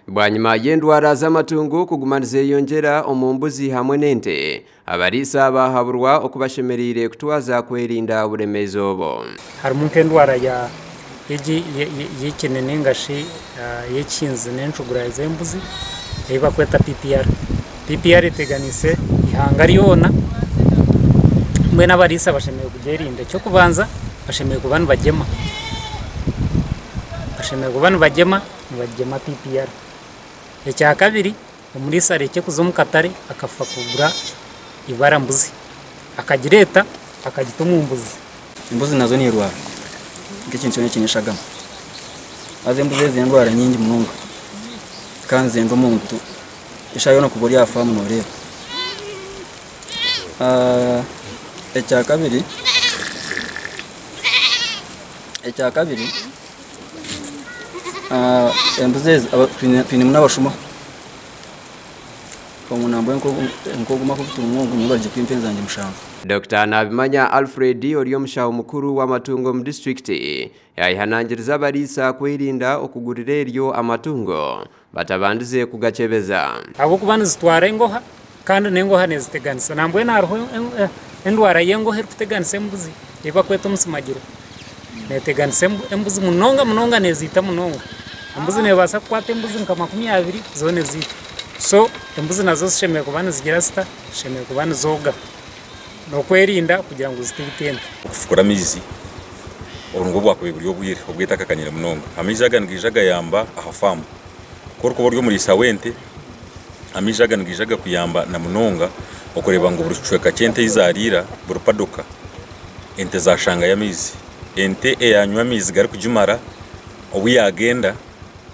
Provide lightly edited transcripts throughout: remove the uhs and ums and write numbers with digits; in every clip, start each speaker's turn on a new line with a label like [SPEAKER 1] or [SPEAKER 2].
[SPEAKER 1] Bwanyima y'endwara z'amatungo kuguma nizeyongyera omu mbuzi hamwe n'ente, abariisa bahaburwa oku bashemereire kutwaza kwerinda oburemeezi obu.
[SPEAKER 2] Harimu nk'endwara ya egi y'ekine ninga shi y'ekihinzi n'encugura z'embuzi ei barikweta PPR. PPR eteganiise eihanga ryona mbwenu abariisa bashemereire kugyerinda. Eky'okubanza bashemereire kuba nibagyema, bashemereire kuba nibagyema, nibagyema PPR. Ekyakabiri omuriisa arekye kuza omu katare akafa kugura ibara mbuzi, akagireeta akagita omu mbuzi.
[SPEAKER 3] Embuzi nazo nirwara nk'ekintu kyona ekiine eshagama. Haza embuzi ezi n'endwara nyingi munonga kandi nizenda omuntu eshaaha yoona kuba ori aha faamu nooreeba. Ekyakabiri, ekyakabiri embuzi ezi twinemu n'abashuma. Ogu nambwenu nk'ogu omwaka ogu niyo barugire kwimpa enzangye mushanju.
[SPEAKER 1] Dokita Nabimanya Alfred ori omushaho mukuru w'amatungo omu disiturikiti yayehanangiriza abariisa kwerinda okugurira eryo amatungo batabandize kugakyebeza.
[SPEAKER 2] Ahabw'okuba nizitwara engoha kandi n'engoha niziteganisa. Nambwenu hariho endwara y'engoha erikuteganisa embuzi ei barikweta omusimagiro. Neeteganisa embuzi munonga munonga neeziita munonga. Embuzi neebaasa kukwata embuzi nka 20 zoona eziitwe. So embuzi nazo zishemereire kuba nizigira zita? Zishemereire kuba nizooga n'okwerinda kugira ngu zitaita ente.
[SPEAKER 4] Okufukura amaizi obu nibwo bwakubaire buri obwire obw'eitaka kakanyire munonga. Amaizi aga nigaija gayamba aha faamu. Ku orikuba ori omuriisa w'ente, amaizi aga nigaija gakuyamba na munonga okureeba ngu buri kicweka ky'ente ei zaariira, buri padoka, ente zaashangayo amaizi. Ente eyaanywa amaizi garikugimara, obu yaagenda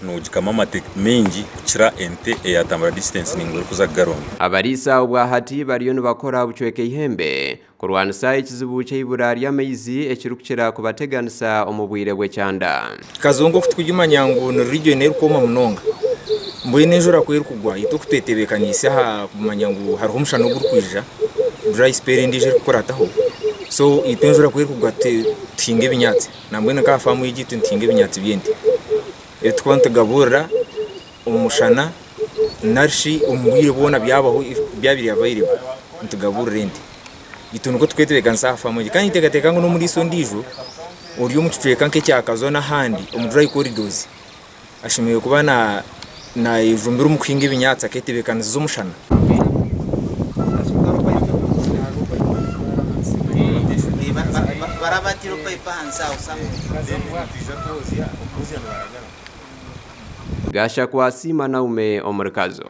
[SPEAKER 4] noogikama amate maingi kukira ente eyaatambura disitansi ndaingwa erikuza kugaronda.
[SPEAKER 1] Abariisa obwahati bariyo nibakora bucweka eihembe kurwanisa ekizibu ky'eibura ry'amaizi ekirikukira kubateganisa omu bwire bw'ekyanda.
[SPEAKER 5] Kazo nk'oku turikugimanya ngu ni region erikwoma munonga, mbwenu enjura ku erikugwa itwe oku twetebeekaniise aha kumanya ngu hariho omushana ogurikwija, dry spell endiijo erikukurataho, so itwe enjura ku erikugwa tuhinga ebinyaatsi nambwenu nk'aha faamu egi itwe nituhinga ebinyaatsi by'ente ebi turikuba nitugaburira omu mushana narishi omu bwire bwona byabaho byaba biri available nitugaburira ente. Itwe nikwo turikwetebeekanisa aha faamu egi kandi ninteekateeka ngu n'omuriisa ondiijo ori omu kicweka nk'ekya Kazo n'ahandi omu dry corridors ashemereire kuba naayejumbira omu kuhinga ebinyaatsi akeetebeekanisiza omushana.
[SPEAKER 1] Gashakwa Asiima Naume omuri Kazo.